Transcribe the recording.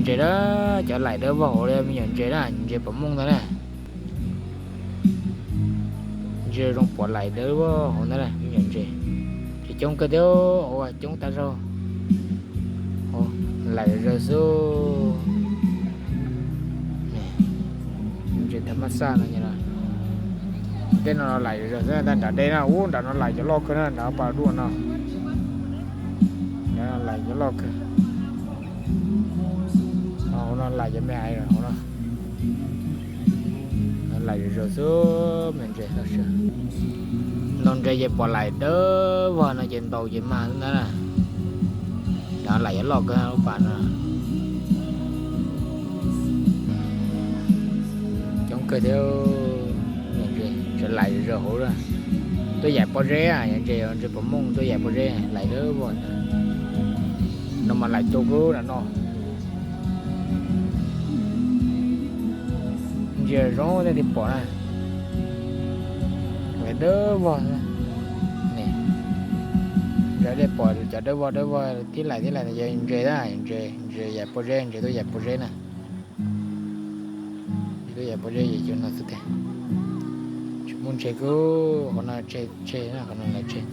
Ntses na, cov laim dawb vog hauv li me nyuam ntses na, ntses pom mooj ntag na. Ntses zoo pom laim dawb vog hauv ntag na me nyuam ntses. Ces coob kawg thiab, ua coob tag zog. Laim zawg xwb. Ntses thav mab xaj no, tej no laim zawg xwb, nram dej na, ub nram no laim cov loj kawg na, nram pas duaj no. Laim cov loj kawg. Hauv no laim cov me aiv hauv no. Laim zawg xwb me ntses. Ntaus ntses ces pom laim dawb vog no ces ntaus ces mag xwb ntag na. Nram laim cov loj kawg lub pas no. Coob kawg thiab. Ntses laim zawg hauv. Tuaj yaim pob zeb, ntses, ntses pom mooj tuaj yaim pob zeb laim dawb vog. No mas laim tuaj kub nram no. Ntses zoo thiaj pom na. Laim dawb vog. Nram dej pom cov dawb vog dawb vog tib laim tib laim no ces ntses na, ntses, ntses yaim pob zeb, ntses tuaj yaim pob zeb na. Ntses tuaj yaim pob zeb ces cov no xwb tiag. Tsis muaj ntses kub, qhov no tseg tseg na, qhov no laim tseg.